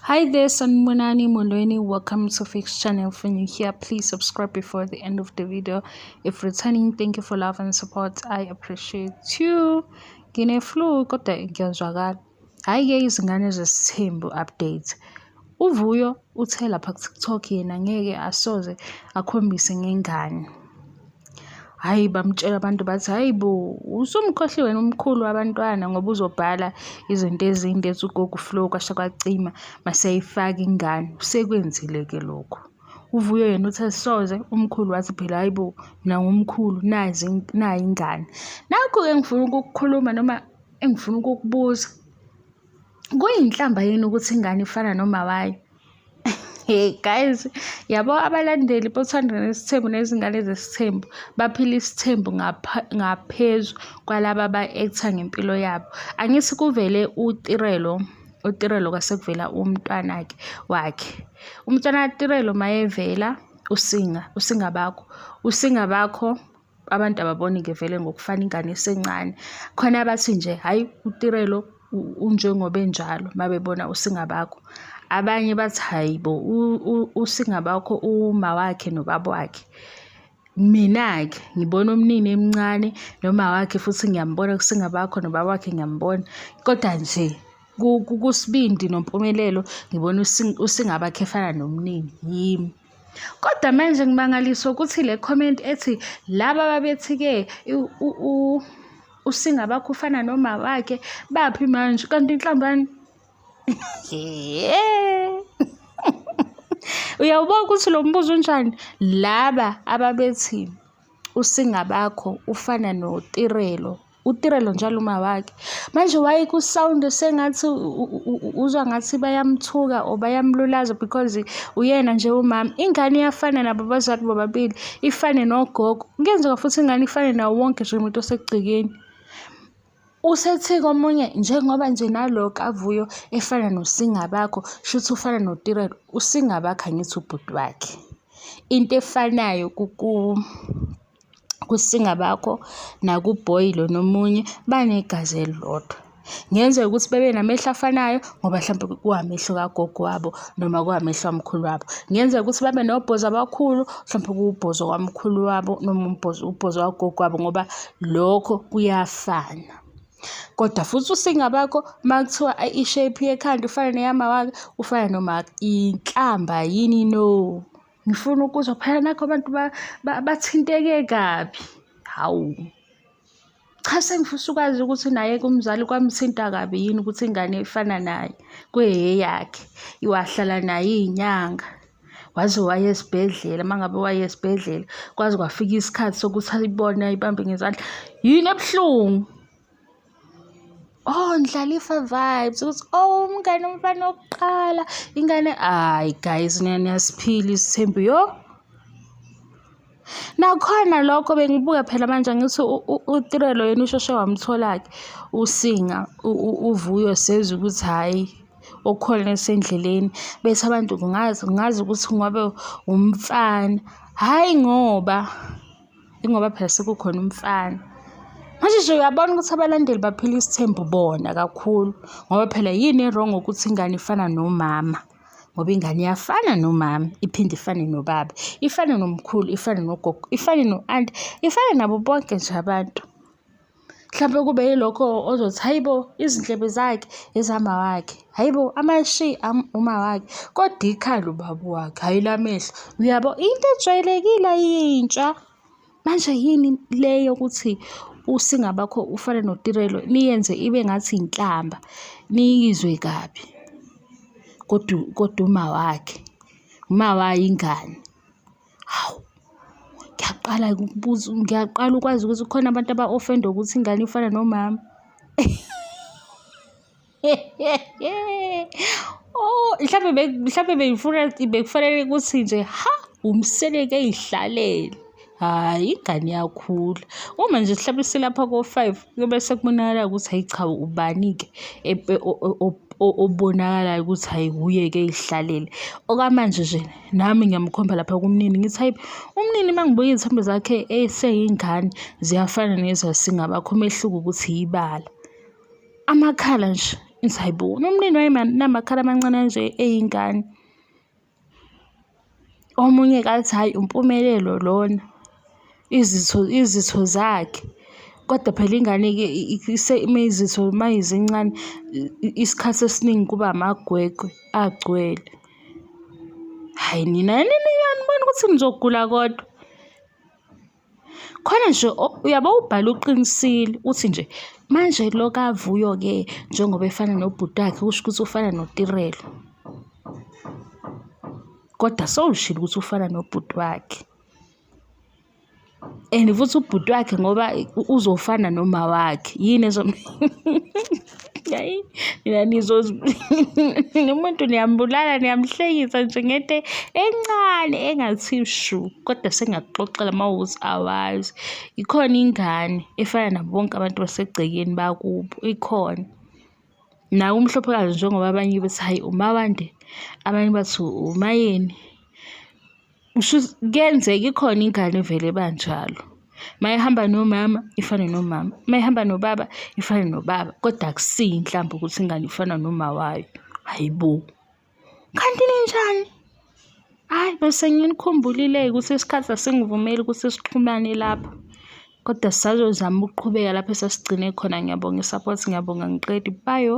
Hi there, Sanibonani Molweni. Welcome to Fix Channel. If you're here, please subscribe before the end of the video. If returning, thank you for love and support. I appreciate you. Ngine-flu kodwa ngiyazwakala. Hhayi-ke izingane zesithembu update. UVuyo uthe lapha ku-TikTok yena ngeke asoze akhombise ngengane. Hhayi bamtshela abantu bathi, hhayi bo, usumkhohliwe wena umkhulu wabantwana ngoba uzobhala izinto ezinde ethi ugogo uFlo kwasha kwacima maseyifaka ingane. Usekwenzile-ke lokho. UVuyo yena uthe soze, umkhulu wathi phela hhayi bo, mina ngumkhulu nazi nayi ingane. Nakhu-ke engifuna ukukukhuluma noma engifuna ukukubuza. Kuyinhlamba yini ukuthi ingane ifana noma wayo? Hey guys, yabo abalandeli bothando nesithembu nezingane zesithembu baphila isithembu ngaphezu kwalaba aba-act-a ngempilo yabo. Angithi kuvele uTirelo, uTirelo kwase kuvela umntwana-ke wakhe. Umntwana kaTirelo mayevela uSinga, uSingabakho, uSingabakho abantu ababoni-ke vele ngokufana ingane isencane. Khona abathi nje hhayi uTirelo unjengoba enjalo uma bebona uSingabakho. Abanye bathi hhayi bo uSingabakho uma wakhe nobaba wakhe. Mina-ke ngibona umnini emncane noma wakhe futhi ngiyambona kuSingabakho nobaba wakhe ngiyambona. Kodwa nje kuSibindi noMpumelelo ngibona uSingabakho efana nomnini yimi. Kodwa manje ngimangaliswa ukuthi le comment ethi laba babethi-ke uSingabakho ufana noma wakhe baphi manje kanti inhlambani? Uyawubona ukuthi lo mbuzo unjani? Laba ababethi uSingabakho ufana noTirelo uTirelo njalo uma wakhe. Manje why ku-sound sengathi uzwa ngathi bayamthuka or bayamlulaza because uyena nje umama. Ingane iyafana nabo abazali bobabili, ifane nogogo. Kungenzeka futhi ingane ifane nawo wonke nje umuntu osegcekeni. Usethi komunye njengoba nje nalo kaVuyo efana noSingabakho, shuthi ufana noTirelo. USingabakho angithi ubhuti wakhe. Into efanayo kuSingabakho nakuBoy lo nomunye banegazi elilodwa. Kungenzeka ukuthi bebe namehlo afanayo ngoba hlampe kuwamehlo kagogo wabo noma kuwamehlo kamkhulu wabo. Kungenzeka ukuthi babe nobhozo abakhulu hlampe kuwubhozo kwamkhulu wabo noma umbhozo ubhozo kagogo wabo ngoba lokho kuyafana. Kodwa futhi uSingabakho uma kuthiwa i-shape yekhanda ifana neyamawakhe ufana nomaka. Inhlamba yini no? Ngifuna ukuzwa phela nakho abantu bathinteke kabi. Hawu. Cha sengifisa ukwazi ukuthi naye kumzali kwamthinta kabi yini ukuthi ingane ifana naye kweyeyakhe. Wahlala naye iy'nyanga waze waya esibhedlela uma ngabe waya esibhedlela kwaze kwafika isikhathi sokuthi ayibone ayibambe ngezandla. Yini ebuhlungu? Oh Ndlalifa vibes ukuthi oh umngane umfana wokuqala ingane hayi guys niyasiphila isithembu yo. Nakhona lokho bengibuka phela manje angithi uTirelo yena usheshe wamthola-ke uSinga uVuyo sezwa ukuthi hhayi okukhona esendleleni bese abantu kungazi ngazi ukuthi kungabe umfana hhayi ngoba Ingoba phela sekukhona umfana. Manje nje uyabona ukuthi abalandeli baphila isithembu bona kakhulu ngoba phela yini e-wrong ukuthi ingane ifana nomama ngoba ingane iyafana nomama iphinde ifane nobaba, ifane nomkhulu, ifane nogogo, ifane no-anti, ifane nabo bonke nje abantu. Mhlampe kube yilokho ozothi hayi bo izindlebe zakhe ezama wakhe, hayi bo amashiyi uma wakhe kodwa ikhala ubaba wakhe, hhayi la mehlo. Uyabo into ejwayelekile ayintsha. Manje yini le yokuthi uSingabakho ufane noTirelo niyenze ibe ngathi inhlamba niyizwe kabi kodwa kodwa uma wakhe, uma wayo ingane. Hawu, ngiyaqala ukubuza, ngiyaqala ukwazi ukuthi kukhona abantu aba-offend-wa ukuthi ingane ifana nomama. Oh, mhlampe mhlampe bengifuna bekufanele ukuthi nje ha umseleke ey'hlalele. Hhayi ingane iyakhula. Uma nje mhlampe isilapha ko-five kuyobe sekubonakala ukuthi hhayi cha ubani-ke obonakalayo ukuthi hhayi wuye-ke ey'hlalele. Okwamanje nje nami ngiyamkhomba lapha kumnini ngithi hayi umnini uma ngibuka iy'thombe zakhe eseyingane ziyafana nezasingabakho umehluko ukuthi yibala. Amakhala nje Ngithi hhayi bo, uNomnini wayenamakhala amancane kanje eyingane. Omunye-ke athi hhayi uMpumelelo lona, izitho izitho zakhe. Kodwa phela ingane-ke izitho uma zincane isikhathi esiningi kuba amagwegwe agcwele. Hhayi nina aniboni ukuthi nizogula kodwa? Khona nje uyabo ubhala uqinisile uthi nje manje lo kaVuyo-ke njengoba efana nobhuti wakhe kusho ukuthi ufana noTirelo. Kodwa sewushilo ukuthi ufana nobhuti wakhe. And futhi ubhuti wakhe ngoba uzofana noma wakhe yini hayi nina umuntu niyambulala niyamhlekisa nje ngento encane engathi shu kodwa sengakuxoxela uma wukuthi awazi. Ikhona ingane efana nabo bonke abantu basegcekeni bakubo, ikhona. Naye uMhlophekazi njengoba abanye bethi hhayi uMawande, abanye bathi uMayeni. Kushuthi kuyenzeka ikhona ingane evele ibanjalo. Uma ihamba nomama ifane nomama, uma ihamba nobaba ifane nobaba, kodwa akusiyo inhlamba ukuthi ingane ifana noma wayo. Hhayi bo, kanti ninjani? Hhayi bese nginikhumbulile-ke ukuthi isikhathi asingivumeli ukuthi sixhumane lapha. Kodwa sisazozama ukuqhubeka lapho esasigcine khona. Ngiyabonga i-support, ngiyabonga angiqedi. Bye.